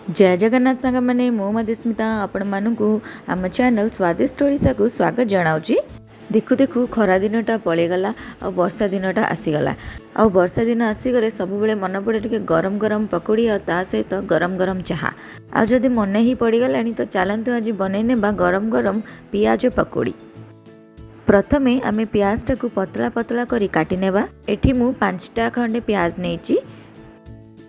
ଜୟ ଜଗନ୍ନାଥ ସାଙ୍ଗମାନେ, ମୁଁ ମଧୁସ୍ମିତା ଆପଣମାନଙ୍କୁ ଆମ ଚ୍ୟାନେଲ୍ ସ୍ୱାଦିଷ୍ଟ ଓଡ଼ିଶାକୁ ସ୍ୱାଗତ ଜଣାଉଛି। ଦେଖୁ ଦେଖୁ ଖରା ଦିନଟା ପଳେଇଗଲା ଆଉ ବର୍ଷା ଦିନଟା ଆସିଗଲା। ଆଉ ବର୍ଷା ଦିନ ଆସିଗଲେ ସବୁବେଳେ ମନେ ପଡ଼େ ଟିକେ ଗରମ ଗରମ ପକୋଡ଼ି ଆଉ ତା ସହିତ ଗରମ ଗରମ ଚାହା। ଆଉ ଯଦି ମନେ ହିଁ ପଡ଼ିଗଲାଣି, ତ ଚାଲନ୍ତୁ ଆଜି ବନେଇ ନେବା ଗରମ ଗରମ ପିଆଜ ପକୋଡ଼ି। ପ୍ରଥମେ ଆମେ ପିଆଜଟାକୁ ପତଳା ପତଳା କରି କାଟି ନେବା। ଏଠି ମୁଁ 5ଟା ଖଣ୍ଡେ ପିଆଜ ନେଇଛି।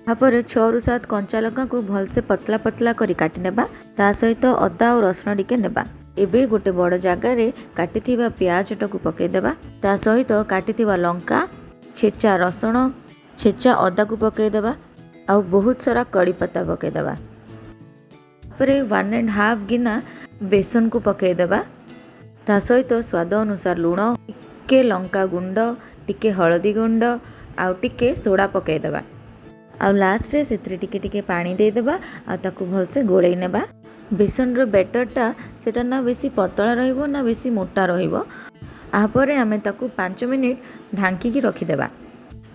ତାପରେ 6ରୁ 7 କଞ୍ଚା ଲଙ୍କାକୁ ଭଲସେ ପତଳା ପତଳା କରି କାଟି ନେବା। ତା ସହିତ ଅଦା ଆଉ ରସୁଣ ଟିକେ ନେବା। ଏବେ ଗୋଟେ ବଡ଼ ଜାଗାରେ କାଟିଥିବା ପିଆଜଟାକୁ ପକାଇଦେବା। ତା ସହିତ କାଟିଥିବା ଲଙ୍କା, ଛେଚା ରସୁଣ, ଛେଚା ଅଦାକୁ ପକାଇଦେବା ଆଉ ବହୁତ ସାରା କଡ଼ି ପତ୍ତା ପକାଇଦେବା। ତାପରେ 1.5 ଗିନା ବେସନକୁ ପକାଇଦେବା। ତା ସହିତ ସ୍ୱାଦ ଅନୁସାର ଲୁଣ, ଟିକେ ଲଙ୍କା ଗୁଣ୍ଡ, ଟିକେ ହଳଦୀ ଗୁଣ୍ଡ ଆଉ ଟିକେ ସୋଡ଼ା ପକାଇଦେବା। ଆଉ ଲାଷ୍ଟରେ ସେଥିରେ ଟିକେ ଟିକେ ପାଣି ଦେଇଦେବା ଆଉ ତାକୁ ଭଲସେ ଗୋଳେଇ ନେବା। ବେସନର ବେଟରଟା ସେଇଟା ନା ବେଶୀ ପତଳା ରହିବ, ନା ବେଶୀ ମୋଟା ରହିବ। ତାପରେ ଆମେ ତାକୁ 5 ମିନିଟ୍ ଢାଙ୍କିକି ରଖିଦେବା।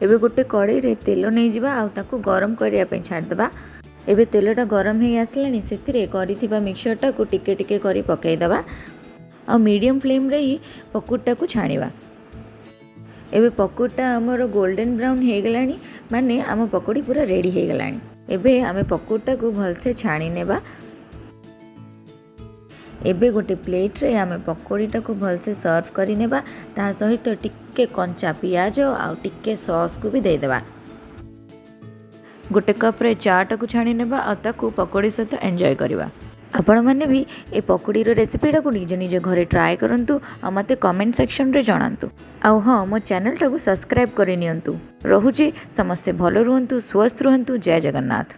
ଏବେ ଗୋଟେ କଡ଼େଇରେ ତେଲ ନେଇଯିବା ଆଉ ତାକୁ ଗରମ କରିବା ପାଇଁ ଛାଡ଼ିଦେବା। ଏବେ ତେଲଟା ଗରମ ହେଇ ଆସିଲାଣି। ସେଥିରେ କରିଥିବା ମିକ୍ସଚରଟାକୁ ଟିକେ ଟିକେ କରି ପକାଇଦେବା ଆଉ ମିଡ଼ିୟମ୍ ଫ୍ଲେମ୍ରେ ହିଁ ପକୁଡ଼ିଟାକୁ ଛାଣିବା। ଏବେ ପକୁଡ଼ିଟା ଆମର ଗୋଲ୍ଡେନ୍ ବ୍ରାଉନ୍ ହେଇଗଲାଣି, ମାନେ ଆମ ପକୁଡ଼ି ପୁରା ରେଡ଼ି ହେଇଗଲାଣି। ଏବେ ଆମେ ପକୁଡ଼ିଟାକୁ ଭଲସେ ଛାଣି ନେବା। ଏବେ ଗୋଟେ ପ୍ଲେଟ୍ରେ ଆମେ ପକୋଡ଼ିଟାକୁ ଭଲସେ ସର୍ଭ କରିନେବା। ତା ସହିତ ଟିକେ କଞ୍ଚା ପିଆଜ ଆଉ ଟିକେ ସସ୍କୁ ବି ଦେଇଦେବା। ଗୋଟେ କପ୍ରେ ଚାଟାକୁ ଛାଣି ନେବା ଆଉ ତାକୁ ପକୋଡ଼ି ସହିତ ଏନ୍ଜୟ କରିବା। ଆପଣମାନେ ବି ଏ ପକୋଡ଼ିର ରେସିପିଟାକୁ ନିଜ ନିଜ ଘରେ ଟ୍ରାଏ କରନ୍ତୁ ଆଉ ମୋତେ କମେଣ୍ଟ ସେକ୍ସନରେ ଜଣାନ୍ତୁ। ଆଉ ହଁ, ମୋ ଚ୍ୟାନେଲଟାକୁ ସବସ୍କ୍ରାଇବ୍ କରିନିଅନ୍ତୁ। ରହୁଛି। ସମସ୍ତେ ଭଲ ରୁହନ୍ତୁ, ସୁସ୍ଥ ରୁହନ୍ତୁ। ଜୟ ଜଗନ୍ନାଥ।